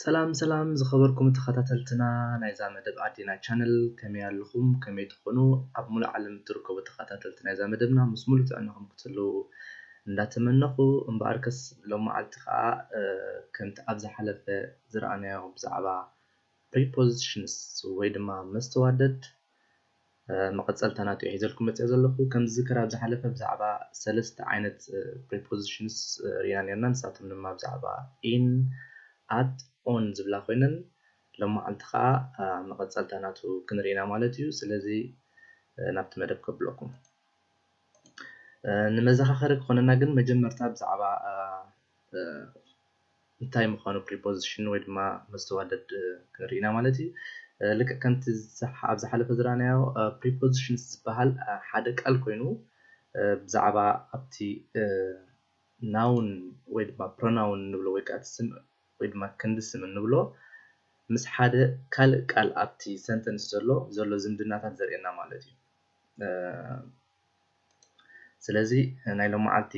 ሰላም ሰላም ዝኸበርኩም ተኸታተልትና ናይዛ መደብ ኣዴና ቻነል፣ ከመይ ኣለኹም? ከመይ ትኾኑ? ኣብ ሙሉእ ዓለም እትርከቡ ተኸታተልቲ ናይዛ መደብና ምስ ሙሉእ ጥዕናኹም ክትህልዉ እንዳተመነኹ፣ እምበኣርከስ ሎመዓልቲ ከዓ ከምቲ ኣብ ዝሓለፈ ዝረኣናዮ ብዛዕባ prepositions ወይ ድማ መስተዋደድ መቐፀልታ ናቱ ሒዘልኩም መፅእ ዘለኹ። ከም ዝዝከር ኣብ ዝሓለፈ ብዛዕባ ሰለስተ ዓይነት prepositions ርኢና ነርና። ንሳቶም ድማ ብዛዕባ in፣ at፣ on ዝብላ ኮይነን፣ ሎመዓልቲ ከዓ መቐፀልታ ናቱ ክንርኢና ማለት እዩ። ስለዚ ናብቲ መደብ ከብለኩም። ንመዘኻኸሪ ክኾነና ግን መጀመርታ ብዛዕባ እንታይ ምዃኑ preposition ወይ ድማ መስተዋደድ ክንርኢና ማለት እዩ። ልክዕ ከምቲ ኣብ ዝሓለፈ ዝረኣናዮ prepositions ዝበሃል ሓደ ቃል ኮይኑ ብዛዕባ ኣብቲ noun ወይ ድማ pronoun እንብሎ ወይ ከዓ ስም ወይ ድማ ክንዲ ስም እንብሎ ምስ ሓደ ካልእ ቃል ኣብቲ sentence ዘሎ ዘሎ ዝምድናታት ዘርእየና ማለት እዩ። ስለዚ ናይ ሎመዓልቲ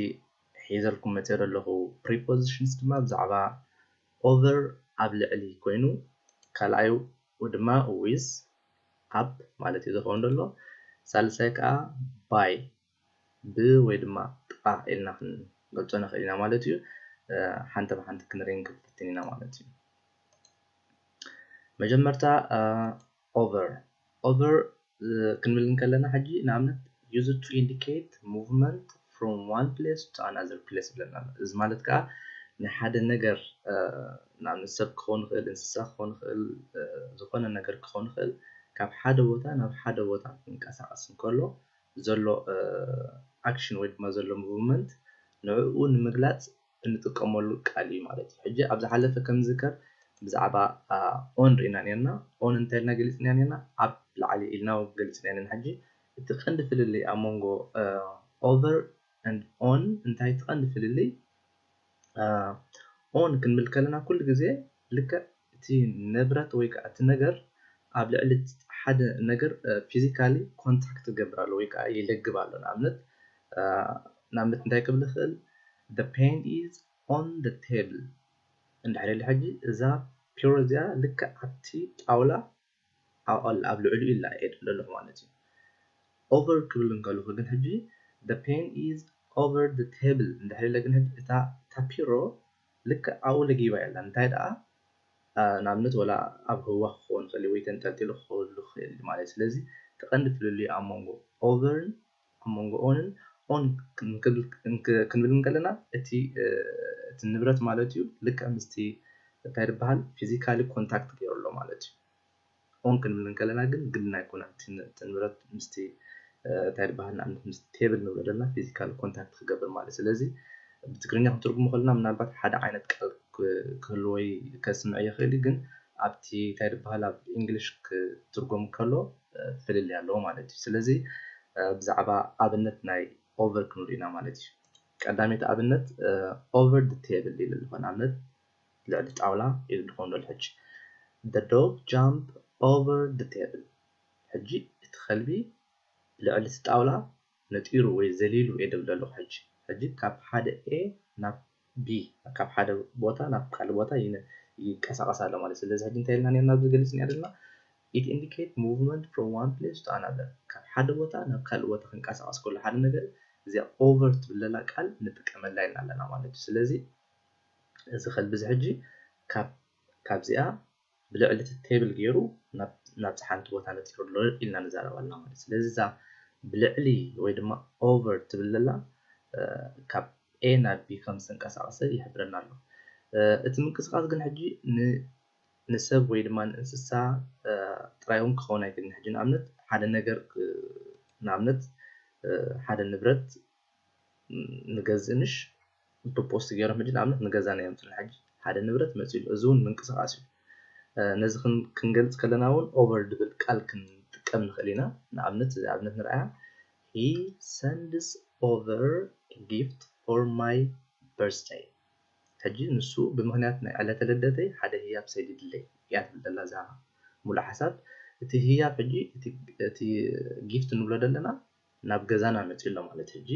ሒዘልኩም መፅእ ዘለኹ prepositions ድማ ብዛዕባ over ኣብ ልዕሊ ኮይኑ፣ ካልኣዩ ድማ with ኣብ ማለት እዩ ዝኸውን ዘሎ። ሳልሳይ ከዓ by ብ ወይ ድማ ጣ ኢልና ክንገልፆ ንኽእል ኢና ማለት እዩ። ሓንቲ ብሓንቲ ክንርኢ ክንፍትን ኢና ማለት እዩ። መጀመርታ over over ክንብል እንከለና ሕጂ ንኣብነት use to indicate movement from one place to another place ብለና ኣሎ። እዚ ማለት ከዓ ንሓደ ነገር ንኣብነት ሰብ ክኸውን ይኽእል፣ እንስሳ ክኸውን ይኽእል፣ ዝኾነ ነገር ክኸውን ይኽእል፣ ካብ ሓደ ቦታ ናብ ሓደ ቦታ ክንቀሳቐስ እንከሎ ዘሎ action ወይ ድማ ዘሎ movement ንዕኡ ንምግላፅ እንጥቀመሉ ቃል እዩ ማለት እዩ። ሕጂ ኣብ ዝሓለፈ ከም ዝዝከር ብዛዕባ on ርኢና ነርና። On እንታይ ኢልና ገሊፅና ነርና? ኣብ ላዕሊ ኢልና ገሊፅና ነርና። ሕጂ እቲ ቀንዲ ፍልልይ ኣብ መንጎ over and on እንታይ እቲ ቀንዲ ፍልልይ? On ክንብል ከለና ኩሉ ግዜ ልክዕ እቲ ንብረት ወይ ከዓ እቲ ነገር ኣብ ልዕሊ ሓደ ነገር physically contact ክገብር ኣሎ ወይ ከዓ ይለግብ ኣሎ። ንኣብነት ንኣብነት እንታይ ክብል ይኽእል? The pen is on the table እንድሕር ኢለ ሕጂ እዛ ፒሮ እዚኣ ልክዕ ኣብቲ ጣውላ ኣብ ልዕሊኡ ኢላ እየ ዘለኹ ማለት እዩ። Over ክብል እንከለኹ ግን ሕጂ the pen is over the table እንድሕር ኢለ ግን ሕጂ እታ ፒሮ ልክዕ ኣብኡ ለጊባ እያ ኣላ። እንታይ ደኣ ንኣብነት ወላ ኣብ ህዋ ክኸውን ይኽእል ወይ ተንጠልጢሉ ክኸውን ይኽእል ማለት እዩ። ስለዚ እቲ ቀንዲ ፍልልዩ ኣብ መንጎ over ን ኣብ መንጎ on ን on ክንብል እንከለና እቲ እቲ ንብረት ማለት እዩ ልክዕ ምስቲ እንታይ ዝበሃል physically contact ገይሩ ኣሎ ማለት እዩ። On ክንብል እንከለና ግን ግድን ኣይኮነን እቲ ንብረት ምስቲ እንታይ ዝበሃል ንኣብነት ምስ table ንብሎ ዘለና physically contact ክገብር ማለት። ስለዚ ብትግርኛ ክንትርጉሞ ከለና ምናልባት ሓደ ዓይነት ቃል ክህልዎ ወይ ከስምዕ ይኽእል እዩ፣ ግን ኣብቲ እንታይ ዝበሃል ኣብ English ክትርጎም ከሎ ፍልልይ ኣለዎ ማለት እዩ። ስለዚ ብዛዕባ ኣብነት ናይ over ክንርኢ ኢና ማለት እዩ። ቀዳመይቲ ኣብነት over the table ኢሉ ኣሎ። ንኣብነት ልዕሊ ጣውላ ኢሉ ዝኸውን ዘሎ ሕጂ the dog jump over the table። ሕጂ እቲ ከልቢ ልዕሊ እቲ ጣውላ ነጢሩ ወይ ዘሊሉ እየ ዝብል ዘለኹ። ሕጂ ሕጂ ካብ ሓደ A ናብ B ካብ ሓደ ቦታ ናብ ካልእ ቦታ ይንቀሳቐስ ኣሎ ማለት። ስለዚ ሕጂ እንታይ ኢልና ነርና ኣብዚ ገሊፅና ዘለና it indicate movement from one place to another ካብ ሓደ ቦታ ናብ ካልእ ቦታ ክንቀሳቐስ ከሎ ሓደ ነገር እዚኣ over ትብል ዘላ ቃል ንጥቀመላ ኢልና ኣለና ማለት እዩ። ስለዚ እዚ ከልቢ እዚ ሕጂ ካብዚኣ ብልዕሊ እቲ table ገይሩ ናብዚ ሓንቲ ቦታ ነጢሩ ኣሎ ኢልና ንዛረብ ኣለና ማለት። ስለዚ እዛ ብልዕሊ ወይ ድማ over ትብል ዘላ ካብ A ናብ B ከም ዝተንቀሳቐሰ ይሕብረና ኣሎ። እቲ ምንቅስቓስ ግን ሕጂ ንሰብ ወይ ድማ ንእንስሳ ጥራይ እውን ክኸውን ኣይክእልን። ሕጂ ንኣብነት ሓደ ነገር ንኣብነት ሓደ ንብረት ንገዝእ ምሽ ብፖስት ገይሮም ሕጂ ንኣብነት ንገዛና የምፅኡልና። ሕጂ ሓደ ንብረት መፂኡ ኣሎ፣ እዚ እውን ምንቅስቓስ እዩ። ነዚ ክንገልፅ ከለና እውን over ዝብል ቃል ክንጥቀም ንኽእል ኢና። ንኣብነት እዚ ኣብነት ንርኣያ he sends over gift for my birthday። ሕጂ ንሱ ብምኽንያት ናይ ዕለተ ልደተይ ሓደ ህያብ ሰዲድለይ እያ ትብል ዘላ እዛ ሙሉእ ሓሳብ። እቲ ህያብ ሕጂ እቲ gift ንብሎ ዘለና ናብ ገዛና መፂኡ ኣሎ ማለት ሕጂ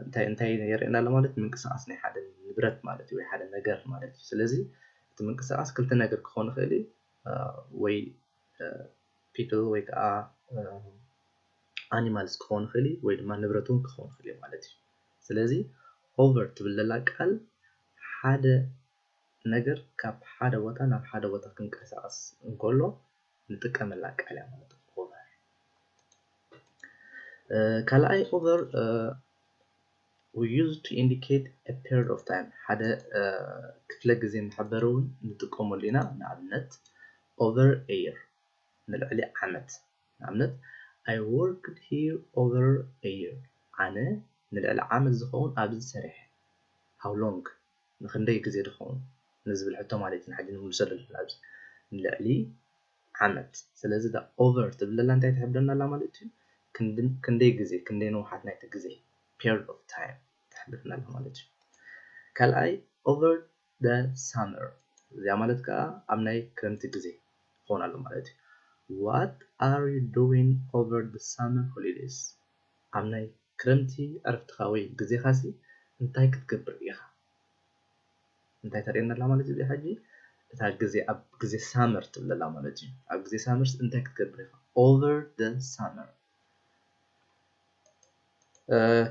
እንታይ እንታይ የርእየና ኣሎ ማለት ምንቅስቃስ ናይ ሓደ ንብረት ማለት እዩ ወይ ሓደ ነገር ማለት እዩ። ስለዚ እቲ ምንቅስቃስ ክልተ ነገር ክኾን ይኽእል እዩ። ወይ people ወይ ከዓ animals ክኾን ይኽእል እዩ፣ ወይ ድማ ንብረት እውን ክኾን ይኽእል እዩ ማለት እዩ። ስለዚ over ትብል ዘላ ቃል ሓደ ነገር ካብ ሓደ ቦታ ናብ ሓደ ቦታ ክንቀሳቀስ እንከሎ ንጥቀመላ ቃል እያ ማለት እዩ። Over ካልኣይ over we use to indicate a period of time ሓደ ክፍለ ግዜ መሐበሪ እውን ንጥቀመሉ ኢና። ንኣብነት over a year ንልዕሊ ዓመት። ንኣብነት I worked here over a year ኣነ ንልዕሊ ዓመት ዝኸውን ኣብዚ ሰሪሐ። How long ንክንደይ ግዜ ድኸውን ንዝብል ሕቶ ማለት እዩ። ሕጂ ንምልሰሉ ዘለና ኣብዚ ንልዕሊ ዓመት። ስለዚ ዳ over ትብል ዘላ እንታይ ትሕብረና ኣላ ማለት እዩ? ክንደይ ግዜ ክንደይ ነውሓት ናይቲ ግዜ period of time ትሕብረና ኣላ ማለት እዩ። ካልኣይ over the summer እዚኣ ማለት ከዓ ኣብ ናይ ክረምቲ ግዜ ክኸውን ኣሎ ማለት እዩ። What are you doing over the summer holidays ኣብ ናይ ክረምቲ ዕረፍትኻ ወይ ግዜኻሲ እንታይ ክትገብር ኢኻ? እንታይ ተርእየና ኣላ ማለት እዩ። ሕጂ እታ ግዜ ኣብ ግዜ summer ትብል ኣላ ማለት እዩ። ኣብ ግዜ summerስ እንታይ ክትገብር ኢኻ? Over the summer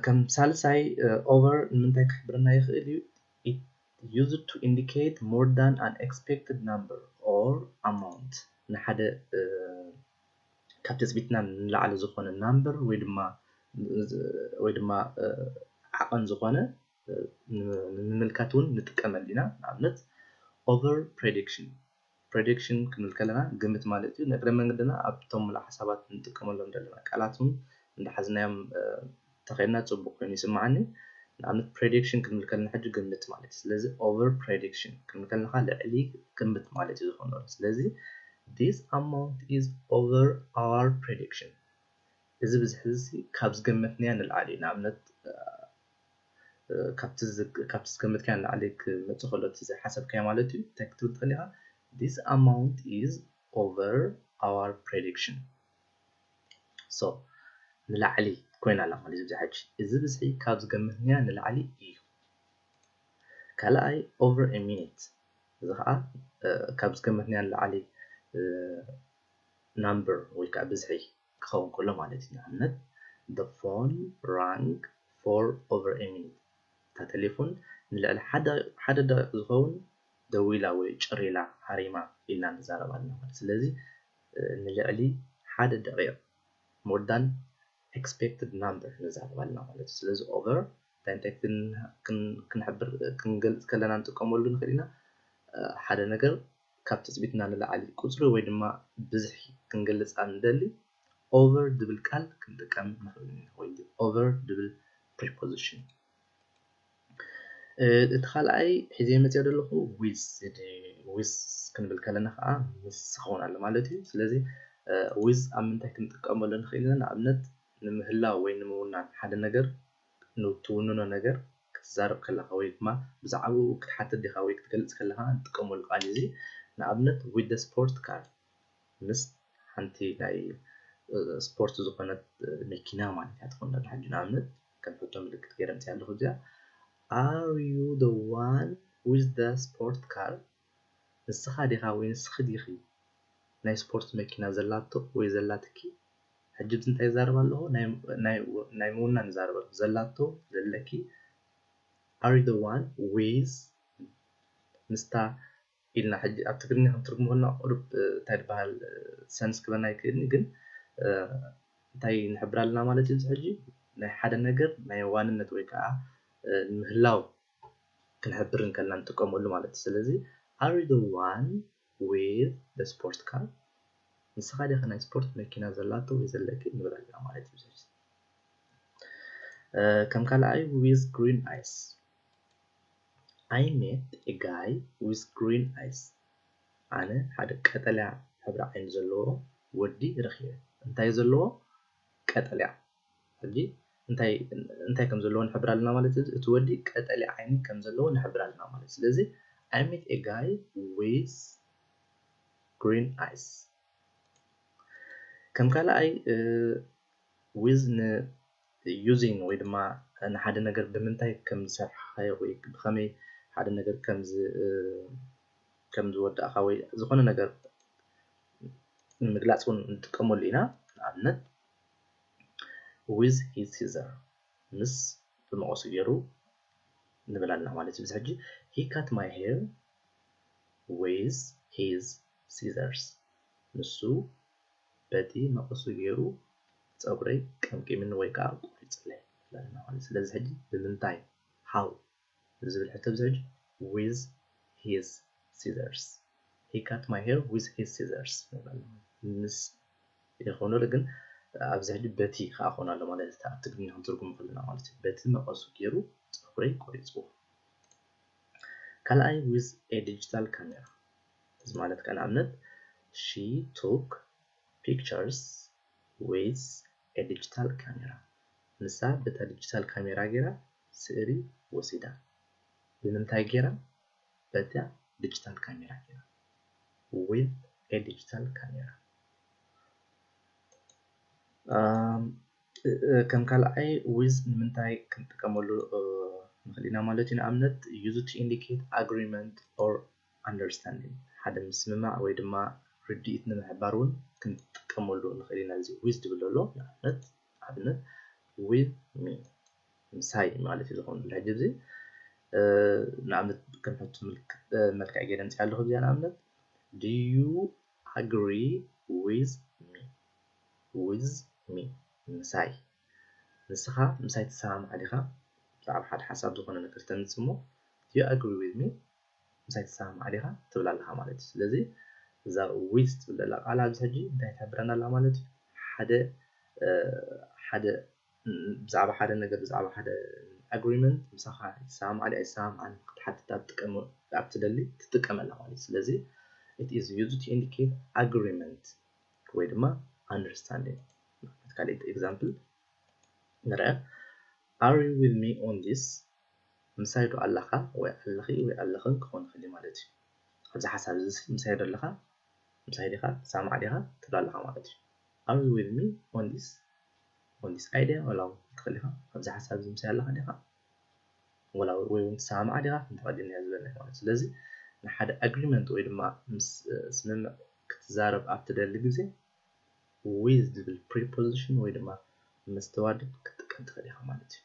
ከም ሳልሳይ over ንምንታይ ክሕብረና ይኽእል እዩ? It used to indicate more than an expected number or amount ንሓደ ካብ ትፅቢትና ንላዕሊ ዝኾነ number ወይ ድማ ወይ ድማ ዓቐን ዝኾነ ንምምልካት እውን ንጥቀመሉ ኢና። ንኣብነት over prediction prediction ክንብል ከለና ግምት ማለት እዩ። ንእግረ መንገድና ኣብቶም ምሉእ ሓሳባት ንጥቀመሎም ዘለና ቃላት እውን እንዳሓዝናዮም ተኸይድና ፅቡቅ ኮይኑ ይስምዓኒ። ንኣብነት prediction ክንብል ከለና ሕጂ ግምት ማለት እዩ። ስለዚ over prediction ክንብል ከለና ከዓ ልዕሊ ግምት ማለት እዩ ዝኾን ዘሎ። ስለዚ this amount is over our prediction እዚ ብዝሒ እዚ ካብ ዝገመትናዮ ንላዕሊ እዩ። ንኣብነት ካብቲ ዝገመትካዮ ንላዕሊ ክመፅእ ከሎ እቲ ዝሓሰብካዮ ማለት እዩ። እንታይ ክትብል ትኽእል ኢኻ? This amount is over our prediction so ንላዕሊ ኮይና ኣላ ማለት እዩ። እዚ ሕጂ እዚ ብዝሒ ካብ ዝገመትናዮ ንላዕሊ እዩ። ካልኣይ over a minute እዚ ከዓ ካብ ዝገመትናዮ ንላዕሊ number ወይ ከዓ ብዝሒ ክኸውን ከሎ ማለት እዩ። ንኣብነት the phone rang for over a minute እታ ቴሌፎን ንልዕሊ ሓደ ደቂቕ ዝኸውን ደዊላ ወይ ጭሪላ ሃሪማ ኢልና ንዛረብ ኣለና ማለት። ስለዚ ንልዕሊ ሓደ ደቂቕ more than expected number ንዛረብ ኣለና ማለት እዩ። ስለዚ over እንታይ እንታይ ክንሕብር ክንገልፅ ከለና ንጥቀመሉ ንኽእል ኢና። ሓደ ነገር ካብ ትፅቢትና ንላዕሊ ቁፅሪ ወይ ድማ ብዝሒ ክንገልፃ ንደሊ over ዝብል ቃል ክንጥቀም ንኽእል ኢና ወይ over ዝብል preposition። እቲ ካልኣይ ሒዘ መፅኦ ዘለኹ with with ክንብል ከለና ከዓ ምስ ክኸውን ኣሎ ማለት እዩ። ስለዚ with ኣብ ምንታይ ክንጥቀመሉ ንኽእል ኢና? ንኣብነት ንምህላው ወይ ንምውናን ሓደ ነገር ንትውንኖ ነገር ክትዛረብ ከለኻ ወይ ድማ ብዛዕባኡ ክትሓትት ዲኻ ወይ ክትገልፅ ከለኻ ንጥቀመሉ ቃል እዩ። እዚ ንኣብነት with the sport car ምስ ሓንቲ ናይ ስፖርት ዝኾነት መኪና ማለት እያ ትኾን ዘላ። ሕጂ ንኣብነት ከም ሕቶ ምልክት ገይረ ምፅእ ኣለኹ እዚኣ are you the one with the sport car ንስኻ ዲኻ ወይ ንስኺ ዲኺ ናይ ስፖርት መኪና ዘላቶ ወይ ዘላትኪ? ሕጂ እዚ እንታይ ይዛረብ ኣለኹ? ናይ ምውናን ይዛረብ ኣለኹ። ዘላቶ ዘለኪ are you the one with ምስታ ኢልና ሕጂ ኣብ ትግርኛ ክንትርጉሞ ከለና ቁሩብ እንታይ ዝበሃል ሰንስ ክበና ኣይክእልን ግን እንታይ ንሕብር ኣለና ማለት እዩ። እዚ ሕጂ ናይ ሓደ ነገር ናይ ዋንነት ወይ ከዓ ምህላው ክንሕብር እንከልና ንጥቀመሉ ማለት እዩ። ስለዚ are you the one with the sport car ንስኻ ዲኻ ናይ ስፖርት መኪና ዘላቶ ወይ ዘለኪ ንብል ኣለና ማለት እዩ። ከም ካልኣይ with green eyes I met a guy with green eyes ኣነ ሓደ ቀጠልያ ሕብሪ ዓይኒ ዘለዎ ወዲ ረኺበ። እንታይ ዘለዎ? ቀጠልያ። ሕጂ እንታይ እንታይ ከም ዘለዎ ንሕብር ኣለና ማለት እዩ። እቲ ወዲ ቀጠልያ ዓይኒ ከም ዘለዎ ንሕብር ኣለና ማለት እዩ። ስለዚ I met a guy with green eyes ከም ካልኣይ with ን using ወይ ድማ ንሓደ ነገር ብምንታይ ከም ዝሰርሓኻዮ ወይ ብኸመይ ሓደ ነገር ከም ዝ ከም ዝወዳእካ ወይ ዝኾነ ነገር ንምግላፅ እውን ንጥቀመሉ ኢና። ንኣብነት with his scissor፣ ምስ ብመቐሱ ገይሩ ንብል ኣለና ማለት እዩ። እዚ ሕጂ he cut my hair with his scissors፣ ንሱ በቲ መቐሱ ገይሩ ፀጉረይ ቀምቂምኒ ወይ ከዓ ቆሪፅለይ ንብል ኣለና ማለት እዩ። ስለዚ ሕጂ ብምንታይ፣ how ዝብል ሕቶ፣ እዚ ሕጂ with his scissors፣ he cut my hair with his scissors ንብል ኣለና። ምስ ይኾነሉ ግን ኣብዚ ሕጂ በቲ ከዓ ክኾን ኣሎ ማለት እዩ። ኣብ ትግርኛ ክንትርጉም ከለና ማለት እዩ። በቲ መቐሱ ገይሩ ፀጉረይ ቆሪፅዎ። ካልኣይ with a digital camera፣ እዚ ማለት ከ ንኣብነት she took pictures with a digital camera፣ ንሳ በታ ዲጂታል ካሜራ ገይራ ስእሊ ወሲዳ። ብምንታይ ገይራ? በታ ዲጂታል ካሜራ ገይራ፣ with a digital camera። ከም ካልኣይ with ንምንታይ ክንጥቀመሉ ንኽእል ኢና ማለት እዩ? ንኣብነት use to indicate agreement or understanding፣ ሓደ ምስምማዕ ወይ ድማ ርድኢት ንምሕባር እውን ክንጥቀመሉ ንኽእል ኢና። እዚ with ዝብል ዘሎ ንኣብነት ኣብነት with me ምሳይ ማለት እዩ ዝኾነሉ። ሕጂ እዚ ንኣብነት ከም ሕቶ መልክዕ ገይረ ምፅኣ ኣለኹ። እዚኣ ንኣብነት do you agree with me፣ with me ምሳይ፣ ንስኻ ምሳይ ትሰማማዕ ዲኻ? ብዛዕባ ሓደ ሓሳብ ዝኾነ ነገር ተምፅእ እሞ do you agree with me፣ ምሳይ ትሰማማዕ ዲኻ ትብል ኣለኻ ማለት እዩ። ስለዚ እዛ with ትብል ዘላ ቃል ኣብዚ ሕጂ እንታይ ትሕብረና ኣላ ማለት እዩ? ሓደ ሓደ ብዛዕባ ሓደ ነገር፣ ብዛዕባ ሓደ agreement ምሳኻ ይሰማማዕ ድዩ ኣይሰማማዕን ክትሓትት ኣብ ትደሊ ትጥቀመላ ማለት እዩ። ስለዚ it is used to indicate agreement ወይ ድማ understanding። ካልእ example ንርአ። Are you with me on this? ምሳይ ዶ ኣለኻ ወይ ኣለኺ ወይ ኣለኽን ክኾን ይኽእል እዩ ማለት እዩ። ኣብዚ ሓሳብ እዚ ምሳይ ዶ ኣለኻ፣ ምሳይ ዲኻ፣ ትሰማማዕ ዲኻ ትብል ኣለኻ ማለት እዩ። Are you with me on this? On this idea ወላ እውን ክትኽእል ኢኻ። ኣብዚ ሓሳብ እዚ ምሳይ ኣለኻ ዲኻ? ወላ ወይ እውን ትሰማማዕ ዲኻ? ክንተቐዲም እያ ዝበለና ማለት እዩ። ስለዚ ንሓደ agreement ወይ ድማ ምስ ስምምዕ ክትዛረብ ኣብ ትደሊ ግዜ with ዝብል preposition ወይ ድማ መስተዋድድ ክትጥቀም ትኽእል ኢኻ ማለት እዩ።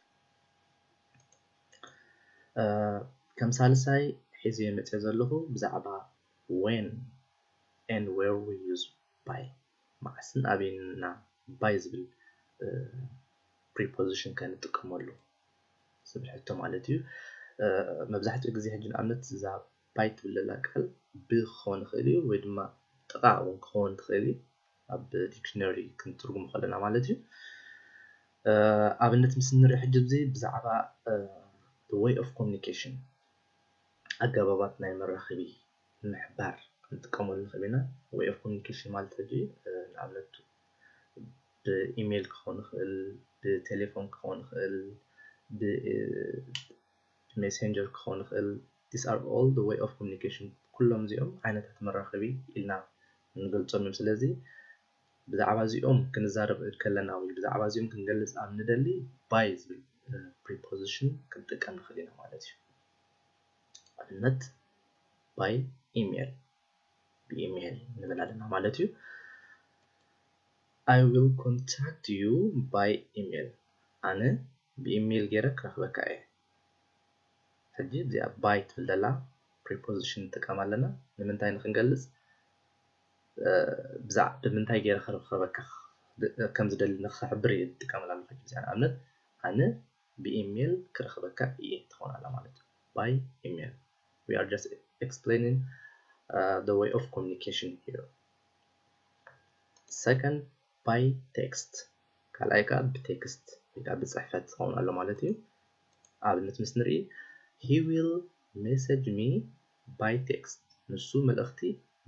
ከም ሳልሳይ ሒዘ መፅየ ዘለኹ ብዛዕባ when and where we use by፣ መዓስን ኣበይን ኢና by ዝብል preposition ከንጥቀመሉ ዝብል ሕቶ ማለት እዩ። መብዛሕትኡ ግዜ ሕጂ ንኣብነት እዛ by ትብል ዘላ ቃል ብ ክኸውን ይኽእል እዩ ወይ ድማ ጥቓ እውን ክኸውን ትኽእል እዩ። ኣብ dictionary ክንትርጉሞ ከለና ማለት እዩ። ኣብነት ምስ ንርኢ ሕጂ እዚ ብዛዕባ way of communication፣ ኣገባባት ናይ መራኸቢ ምሕባር ክንጥቀመሉ ንኽእል ኢና። Way of communication ማለት ሕጂ ንኣብነት ብኢሜይል ክኸውን ይኽእል፣ ብቴሌፎን ክኸውን ይኽእል፣ ብሜሴንጀር ክኸውን ይኽእል። These are all the way of communication። ኩሎም እዚኦም ዓይነታት መራኸቢ ኢልና ንገልጾም እዮም። ስለዚ ብዛዕባ እዚኦም ክንዛረብ ከለና ወይ ብዛዕባ እዚኦም ክንገልጽ ኣብ ንደሊ by ዝብል preposition ክንጥቀም ንኽእል ኢና ማለት እዩ። ኣብነት by email፣ ብኢሜይል ንብል ኣለና ማለት እዩ። I will contact you by email፣ ኣነ ብኢሜይል ገይረ ክረኽበካ እየ። ሕጂ እዚኣ by ትብል ዘላ preposition ንጥቀም ኣለና። ንምንታይ ንክንገልፅ፣ ብምንታይ ገይረ ክረኽበካ ከም ዝደሊ ንክሕብር እየ ዝጥቀመላ ኣለኹ። እዚኣ ንኣብነት ኣነ ብኢሜይል ክረኽበካ እየ ትኾን ኣላ ማለት እዩ። By email። We are just explaining the way of communication here። Second, by text። ካልኣይ ከዓ ብቴክስት ወይ ከዓ ብፅሕፈት ዝኸውን ኣሎ ማለት እዩ። ኣብነት ምስ ንርኢ he will message me by text፣ ንሱ መልእኽቲ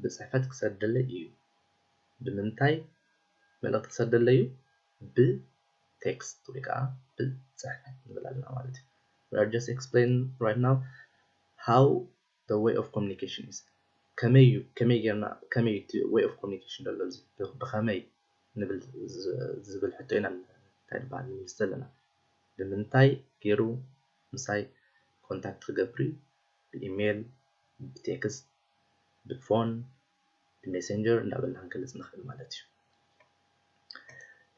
ብፅሕፈት ክሰደለይ እዩ። ብምንታይ መልእኽቲ ክሰደለይ እዩ? ብቴክስት ወይ ከዓ ብፅሕፈት ንብል ኣለና ማለት እዩ። We are just explaining right now how the way of communication is። ከመይ እዩ፣ ከመይ ጌርና፣ ከመይ እቲ way of communication ዘሎ እዚ ብኸመይ ንብል ዝብል ሕቶ ኢና እንታይ ዝበሃል ንምልስ ዘለና። ብምንታይ ገይሩ ምሳይ ኮንታክት ክገብር እዩ? ብኢሜይል፣ ብቴክስት፣ ብፎን ብሜሴንጀር እንዳበልና ክንገልፅ ንኽእል ማለት እዩ።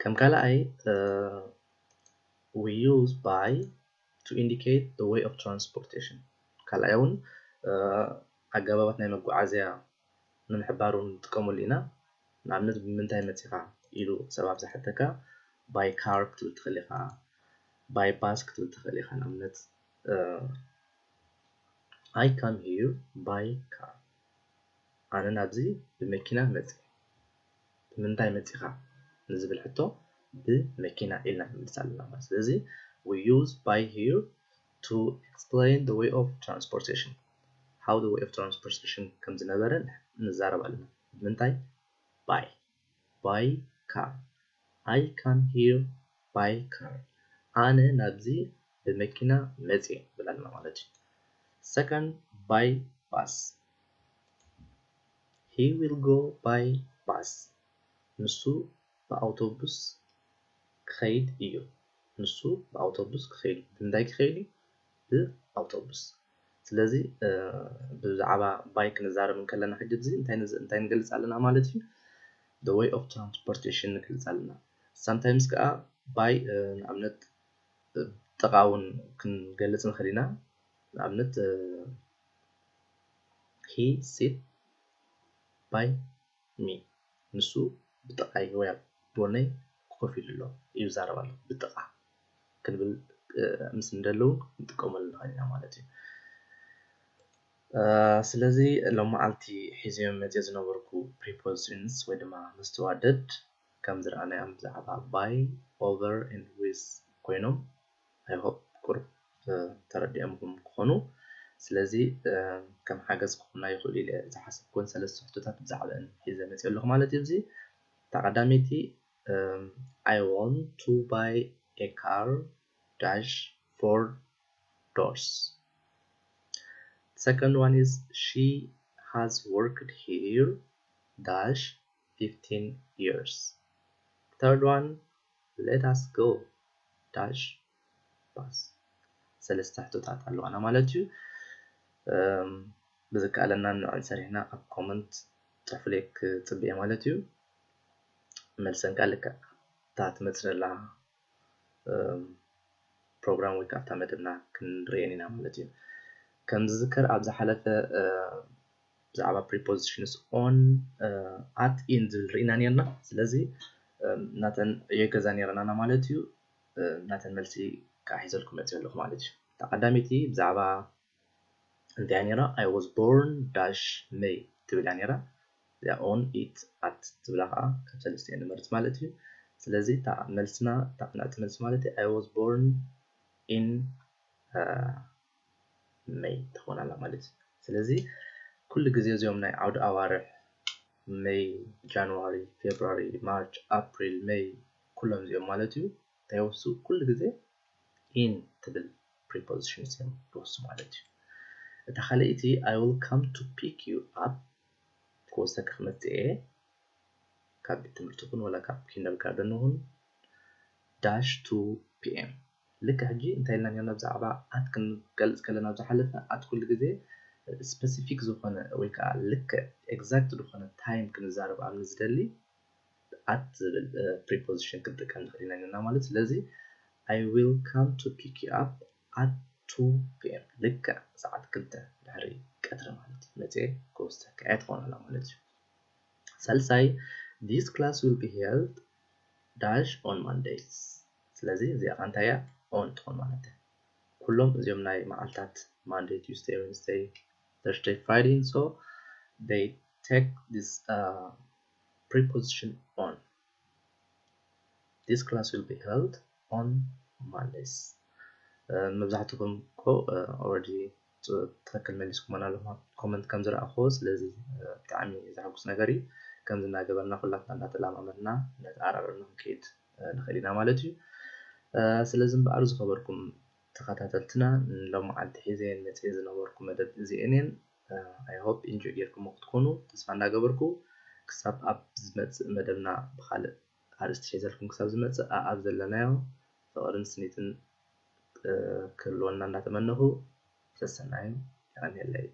ከም ካልኣይ we use by to indicate the way of transportation። ካልኣይ እውን ኣገባባት ናይ መጓዓዝያ ንምሕባር እውን ንጥቀመሉ ኢና። ንኣብነት ብምንታይ መፂኻ ኢሉ ሰብ ኣብ ዝሓተካ by car ክትብል ትኽእል ኢኻ፣ by bus ክትብል ትኽእል ኢኻ። ንኣብነት I come here by car። ኣነ ናብዚ ብመኪና መፅእ። ብምንታይ መፂኻ ንዝብል ሕቶ ብመኪና ኢልና ንምልስ ኣለና ማለት። ስለዚ we use by here to explain the way of transportation፣ how the way of transportation ከም ዝነበረ ንዛረብ ኣለና። ብምንታይ? By by car። I come here by car። ኣነ ናብዚ ብመኪና መፅእ ንብል ኣለና ማለት እዩ። Second, by bus። He will go by bus። ንሱ ብኣውቶቡስ ክኸይድ እዩ። ንሱ ብኣውቶቡስ ክኸይድ እዩ። ብምንታይ ክኸይድ እዩ? ብኣውቶቡስ። ስለዚ ብዛዕባ by ክንዛረብ እንከለና ሕጂ እዚ እንታይ እንታይ ንገልፅ ኣለና ማለት እዩ? The way of transportation ንገልፅ ኣለና። Sometimes ከዓ by ንኣብነት ጥቓ እውን ክንገልፅ ንኽእል ኢና። ንኣብነት he sit by me፣ ንሱ ብጥቓይ ወይ ኣብ ጎነይ ኮፍ ኢሉ ኣሎ፣ ይዛረብ ኣሎ። ብጥቓ ክንብል ምስ እንደለዉ ክንጥቀመሉ ንኽእል ኢና ማለት እዩ። ስለዚ ሎም መዓልቲ ሒዘዮም መፅየ ዝነበርኩ prepositions ወይ ድማ መስተዋደድ ከም ዝረኣናዮም ብዛዕባ by፣ over and with ኮይኖም I hope ቁሩብ ተረዲኦምኩም ክኾኑ። ስለዚ ከም ሓገዝ ክኾና ይኽእሉ ኢለ ዝሓሰብኩን ሰለስተ ሕቶታት ብዛዕባአን ሒዘ መፅየ ኣለኹ ማለት እዩ። እዚ እታ ቀዳመይቲ I want to buy a car dash four doors። Second one is she has worked here dash fifteen years. Third one, let us go dash bus። ሰለስተ ሕቶታት ኣለዋና ማለት እዩ። ብዝከኣለና ንዕን ሰሪሕና ኣብ comment ፅሑፍለይ ክፅብየ ማለት እዩ። መልሰን ከዓ ልክዕ እታ ትመፅእ ዘላ ፕሮግራም ወይ ከዓ ኣብታ መደብና ክንርእየን ኢና ማለት እዩ። ከም ዝዝከር ኣብ ዝሓለፈ ብዛዕባ prepositions on፣ at፣ in ዝብል ርኢና ነርና። ስለዚ ናተን የገዛ ነርና ማለት እዩ። ናተን መልሲ ከዓ ሒዘልኩም መፅእ ኣለኹ ማለት እዩ። እታ ቀዳመይቲ ብዛዕባ እንታይ ነራ? I was born dash May ትብል እያ ነራ። እዚኣ on፣ it፣ at ትብላ ከዓ ካብ ሰለስቲኤን ንመርፅ ማለት እዩ። ስለዚ እታ መልስና እታ ቅንዕቲ መልሲ ማለት እዩ I was born in May ትኾን ኣላ ማለት እዩ። ስለዚ ኩሉ ግዜ እዚኦም ናይ ዓውዲ ኣዋርሕ May፣ January፣ February፣ March፣ April፣ May ኩሎም እዚኦም ማለት እዩ እንታይ ይወስዱ? ኩሉ ግዜ in ትብል prepositions እዮም ዝወስዱ ማለት እዩ። እታ ካልኣይቲ I will come to pick you up ክወስደካ ክመፅእ እየ ካብ ቤት ትምህርቲ ይኹን ወላ ካብ kindergarten ይኹን dash two P M። ልክዕ ሕጂ እንታይ ኢልና ነርና ብዛዕባ at ክንገልፅ ከለና ኣብ ዝሓለፈ at ኩሉ ግዜ specific ዝኾነ ወይ ከዓ ልክዕ exact ዝኾነ time ክንዛረብ ኣብ ንዝደሊ at ዝብል preposition ክንጥቀም ንኽእል ኢና ነርና ማለት። ስለዚ I will come to pick you up at two P M፣ ልክዕ ሰዓት ክልተ ድሕሪ ቀትሪ ማለት እዩ። መፅየ ክወስደካ እየ ትኾን ኣላ ማለት እዩ። ሳልሳይ this class will be held dash on Mondays። ስለዚ እዚኣ ከዓ እንታይ እያ? On ትኾን ማለት እያ። ኩሎም እዚኦም ናይ መዓልታት Monday፣ Tuesday፣ Wednesday፣ Thursday፣ Friday፣ so they take this preposition on። This class will be held on Mondays። መብዛሕትኹም እኮ already ትኽክል መሊስኩሞን ኣለኹም comment ከም ዝረኣኹዎ። ስለዚ ብጣዕሚ ዘሐጉስ ነገር እዩ። ከምዚ እናገበርና ኩላትና እናተለማመድና እናተኣራረምና ክንከይድ ንኽእል ኢና ማለት እዩ። ስለዚ እምበኣር ዝኸበርኩም ተኸታተልትና ንሎም መዓልቲ ሒዘየን መፅየ ዝነበርኩ መደብ እዚኤን እየን። I hope enjoy ጌርኩሞ ክትኮኑ ተስፋ እንዳገበርኩ ክሳብ ኣብ ዝመፅእ መደብና ብኻልእ ኣርእስቲ ሒዘልኩም ክሳብ ዝመፅእ ኣኣብ ዘለናዮ ፍቕርን ስኒትን ክህልወና እንዳተመነኹ ሰሰናዩ የቐንየለይ።